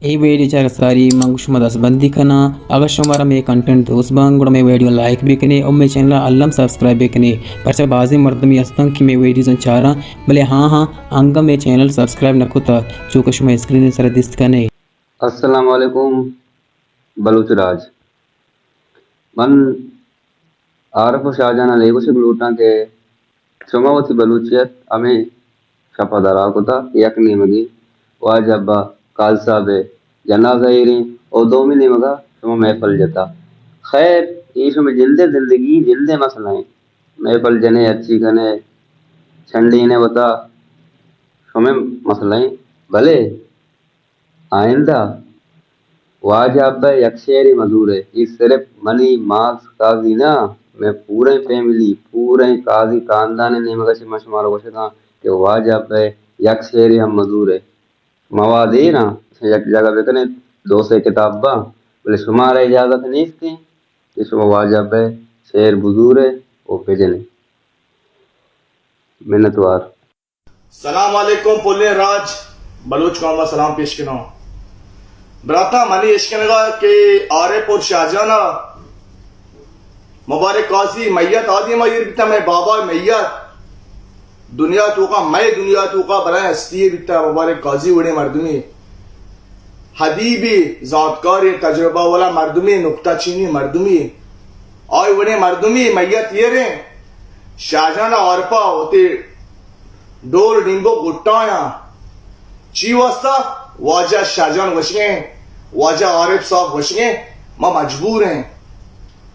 اے ویڈیو چارگ ساری من گوں شما دست بندی کناں۔ اگر شمارا مئے کنٹینٹ دوست باں، گڑا مئے ویڈیو لائک بکنے اور مئے چینل الم سبسکرائب بکنے، پرچہ بازیں مردمی ہستن کہ مئے ویڈیوزاں چاراں، بلے ہاں ہاں، انگا مئے چینل سبسکرائب نہ کتا، چوکہ شما اسکرین سر دیست کنے۔ السلام علیکم بلوچ راج، من عارف و شاہجان ء اے گوشگ لوٹاں کہ شما وتی بلوچیت ہمے شپ ء درا کتا کہ یک نیمگی واجہ ابا قاضی صاحب ء جنازہ ایریں او دومی نیمگا شما محفل جتا۔ خیر، اے شمے جندے زندگی، جندے مسئلہ ایں۔ محفل جنے، ہرچی کنے، چنڈینے وتا، شمے مسئلہ ایں۔ بلے آئندہ واجہ ابا یک شعرے مزورے، اے صرف منی ماس قاضی نہ، مئے پوریں فیملی، پوریں قاضی خاندان ء نیمگ ء چہ من شمارا گوشگاں کہ واجہ ابا یک شعرے ہم مزورے۔ مواد ایر آں، یک جاگہ بکنے، دو سے کتاب باں، بلے شمارا اجازت نیست کہ شما واجہ ابا شعر بزورے و بجنے۔ منتوار۔ سلام علیکم پلیں راج، بلوچ قوم ء سلام پیش کناں۔ براتا منی اشکنگا کہ عارف اور شاہجان ء مبارک قاضی میت آدی ما ایر بیتا، مئے بابا میت دنیا توکا، مئے دنیا توکا بلائیں ہستی بیتا، مبارک قاضی وڑیں مردمی ادیبی، زانتکاری، تجربہ والا مردمی، نکتہ چینی مردمی، آئی وڑیں مردمی میت ایریں۔ شاہجان ء عارفا وتی ڈول ڈیمبو گٹایاں۔ چی واسطہ؟ واجہ شاہجان گوشگیں، واجہ عارف صاحب گوشگیں، ما مجبور ہیں۔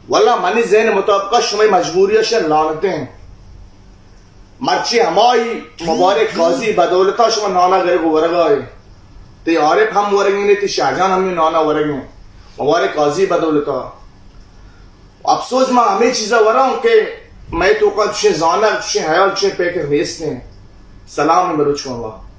واللہ منی ذہن مطابقہ شمئے مجبوری ء شر لعنتیں۔ مرچی ہمائی مبارک قاضی بدولتا شما نانا گئے گو ورگا ہے۔ تی عارف ہم ورگیں، تی شاہجان ہمیں نانا ورگیں۔ مبارک قاضی بدولتا۔ افسوس، ما ہمیں چیزا وراں کہ مئے توکا چشیں زانگ، چشیں حیال، چشیں فکر نیست ہیں۔ سلام بلوچ قوم ء۔